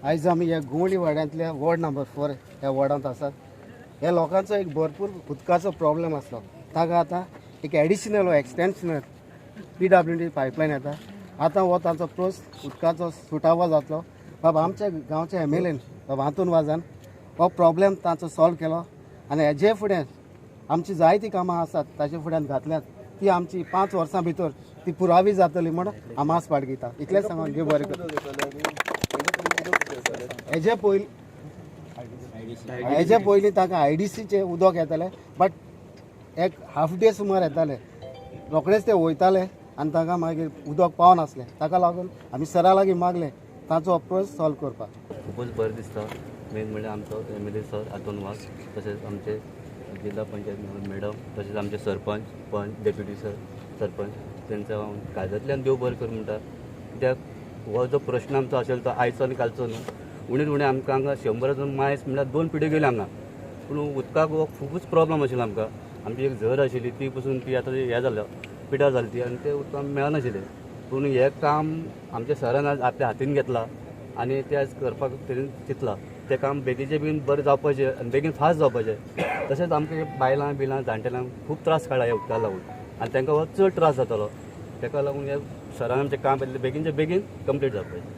आयज आमी ह्या गोवळी वाड्यांतल्या वॉर्ड नंबर 4 ह्या वॉर्डांत आसात. ह्या लोकांचो एक भरपूर उदकाचो प्रॉब्लेम आसलो. ताका आतां एक एडिशनल वा एक्सटेन्शनल PWD pipeline येता. आतां हो तांचो प्रस्न उदकाचो सुटावो जातलो. बाबा आमच्या गांवच्या MLA बाबा आंतून वाजान हो प्रॉब्लेम तांचो सॉल्व केलो आनी हेजे फुडें आमची जायतीं कामां आसात ताचे फुड्यान घातल्यात ती आमची 5 वर्सां भितर ती पुरावी जातली म्हण आमास बाळगिता. इतलेंच सांगून देव बरें करूं. हेजे पयलीं तांकां IDCचें उदक येतालें, बट एक हाफ डे सुमार येतालें, रोखडेच ते वयताले आनी तांकां मागीर उदक पावनासलें. ताका लागून आमी सरा लागीं मागलें तांचो प्रस्न सॉल्व करपाक. खुबूच बरें दिसता. मेन म्हणल्यार आमचो MLA sir Anton Vaz, तशेंच आमचे जिल्हा पंचायत मॅडम, तशेंच आमचे सरपंच, पंच, डेप्युटी सरपंच, तेंचो हांव काळजांतल्यान देव बरें करूं म्हणटा. कित्याक हो जो प्रश्न आमचो आशिल्लो तो आयचो आनी कालचो न्हू, उणें उणें आमकां हांगा 100 मायज म्हणल्यार 2 पिढ्यो गेल्यो हांगा. पूण उदकाक हो खुबूच प्रॉब्लम आशिल्लो आमकां. आमची एक झर आशिल्ली ती पसून ती आतां हें जाल्या, पिड्यार जाली ती, आनी तें उदक मेळनाशिल्लें. पूण हें काम आमच्या सरान आज आपल्या हातीन घेतलां आनी तें आज करपाक तेणें चिंतलां. तें काम बेगीनचे बेगीन बरें जावपाचें आनी बेगीन फास्ट जावपाचें. तशेंच आमकां बायलां बिलां जाणटेल्यांक खूब त्रास काडला ह्या उदकाक लागून आनी तांकां हो चड त्रास जातलो. ताका लागून हे सरान आमचें काम बेगीनचे बेगीन कंप्लीट जावपाचें.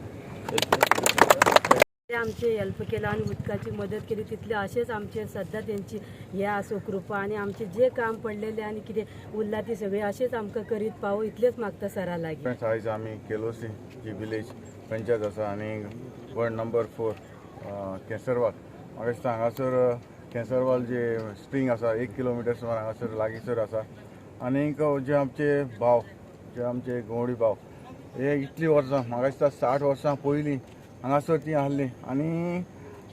आमचे हेल्प केला आनी उदकाची मदत केली तितले अशेंच आमचे सद्दां तेंची हे आसूं कृपा आनी आमचें जें काम पडलेलें आनी कितें उरलां ती सगळें अशेंच आमकां करीत पावो इतलेंच मागता सरा लागीं. फ्रेंड्स, आयज आमी केलोसी जी विलेज पंचायत आसा आनी वॉर्ड नंबर 4 केसरवाल, म्हाका दिसता हांगासर केसरवाल जे स्प्रींग आसा 1 किलोमिटर सुमार हांगासर लागींसर आसा. आनीक जे आमचे भाव, जे आमचे गवडी भाव, हे इतलीं वर्सां म्हाका दिसता 60 वर्सां पयलीं हांगासर ती आहली आनी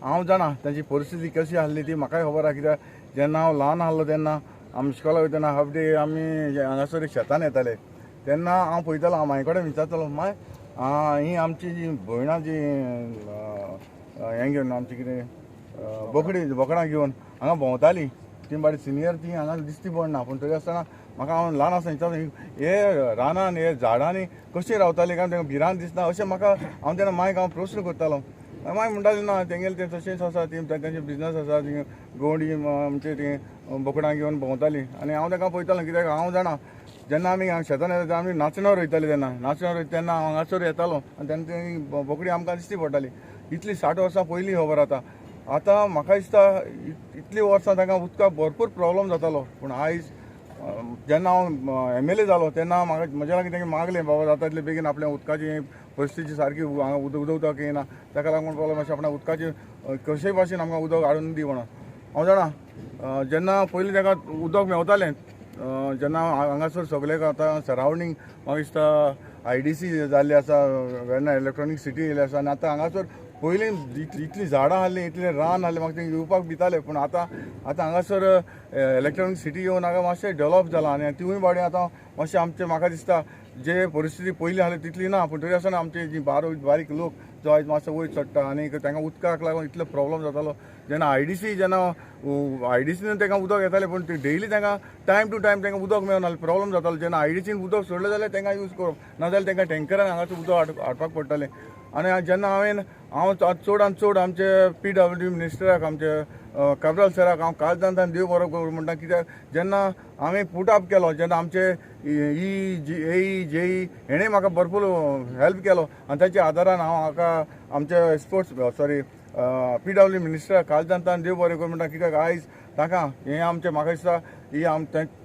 हांव जाणा तांची परिस्थिती कशी आहली ती म्हाकाय खबर आहा. कित्याक जेन्ना हांव ल्हान आहलो तेन्ना आमी इस्कोलाक वयता तेन्ना हाफ डे आमी हांगासर शेतान येताले तेन्ना हांव पळयतालो, हांव मांय कडेन विचारतालो, माय ही आमची जी भयणां जी हें घेवन आमची कितें बोकडी बोकडां घेवन हांगा भोंवताली ती बारी सिनियर ती हांगा दिसती पडना, पूण तरी आसतना म्हाका हांव ल्हान आसतना विचारता हे रानान हे झाडांनी कशें रावताली काय तांकां भिरांत दिसना अशें म्हाका हांव तेन्ना मायक हांव प्रस्न करतालो. माय म्हणटाली ना तेंगेलें तें तशेंच आसा, ती तेंचे बिजनस आसा, ती गवडी आमचे ती बोकडां घेवन भोंवताली आनी हांव तांकां पळयतालो. कित्याक हांव जाणा जेन्ना आमी शेतान येता आमी नाचण्यार रोयताली, तेन्ना नाचण्यार रोयता तेन्ना हांव हांगासर येतालो आनी तेन्ना ती बोकडी आमकां दिसती पडटाली. इतली 60 वर्सां पयलीं खबर आतां. आतां म्हाका दिसता इतलीं वर्सां तांकां उदकाक भरपूर प्रॉब्लम जातालो, पूण आयज जेन्ना हांव MLA जालो तेन्ना म्हाका म्हज्या लागीं तेंगे मागलें बाबा जाता तितले बेगीन आपल्या उदकाची परिस्थिती सारकी हांगा उदक उदक येना ताका लागून प्रॉब्लम अशें आपणा उदकाची कशेय भाशेन आमकां उदक हाडून दी म्हणून. हांव जाणा जेन्ना पयलीं तांकां उदक मेवतालें जेन्ना हांगासर सगळें आतां सरावंडींग म्हाका दिसता IDC जाल्ली आसा, वेर्णा इलेक्ट्रॉनीक सिटी येयल्ली आसा आनी आतां हांगासर पयलीं इतलीं झाडां आहलीं, इतलें रान आहलें, म्हाका तें येवपाक भितालें, पूण आतां आतां हांगासर इलेक्ट्रॉनीक सिटी येवन हांगा मातशें डेवलप जालां आनी तिवूय बाडी आतां मातशें आमचें म्हाका दिसता जे परिस्थिती पयलीं आहली तितली ना, पूण तरी आसतना आमचे जी बारीक लोक जो आयज मातसो वयर चडटा आनी तांकां उदकाक लागून इतलो प्रॉब्लम जातालो. जेन्ना IDC जेन्ना IDCन तांकां उदक येतालें, पूण डेली तांकां टायम टू टायम तांकां उदक मेळना, प्रॉब्लम जातालो. जेन्ना IDCन उदक सोडलें जाल्यार तांकां यूज करप, नाजाल्यार तांकां टँकरान हांगासर उदक हाडपाक पडटालें. आनी जेन्ना हांव चड आनी चड आमचे PWD मिनिस्टराक आमचे काब्राल सराक हांव काळजांतल्यान देव बरो करूं म्हणटा. कित्याक जेन्ना हांवें पुट अप केलो जेन्ना आमचे E J E हेणें म्हाका भरपूर हेल्प केलो आनी ताच्या आदारान हांव हाका आमचे स्पोर्ट्स सॉरी PW मिनिस्टराक काळजांतल्यान देव बरें करूं म्हणटा. कित्याक आयज तांकां हें आमचें म्हाका दिसता ही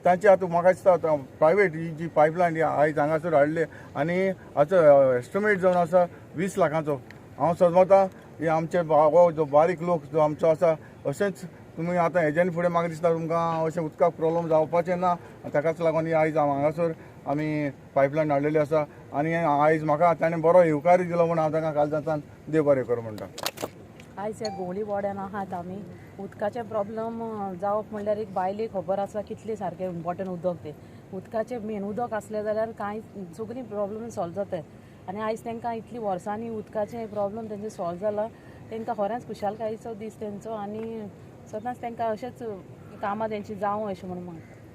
तांची आतां म्हाका दिसता प्रायवेट ही जी पायपलायन ही आयज हांगासर हाडली आनी हाचो एस्टिमेट जावन आसा 20 लाखांचो. हांव समजता हे आमचे हो जो बारीक लोक जो आमचो आसा अशेंच तुमी आतां हेज्यान फुडें म्हाका दिसता तुमकां अशें उदकाक प्रॉब्लम जावपाचें ना. ताकाच लागून आयज हांगासर आमी पायपलायन हाडलेली आसा आनी आयज म्हाका ताणें बरो येवकार दिलो म्हूण हांव तांकां काळजांतल्यान देव बरें करूं म्हणटा. आयज ह्या गोवळी वॉर्डान आहात आमी. उदकाचें प्रॉब्लम जावप म्हणल्यार एक बायलेक खबर आसा कितलें सारकें इम्पॉर्टंट उदक तें. उदकाचें मेन उदक आसलें जाल्यार कांय सगळीं प्रॉब्लम सॉल्व जाता आनी आयज तांकां इतलीं वर्सांनी उदकाचें प्रॉब्लम तेंचें सॉल्व जाला. तांकां खरेंच खुशालकायेचो दीस तेंचो आनी सदांच तांकां अशेंच कामां तेंची जावं अशें म्हणून मागता.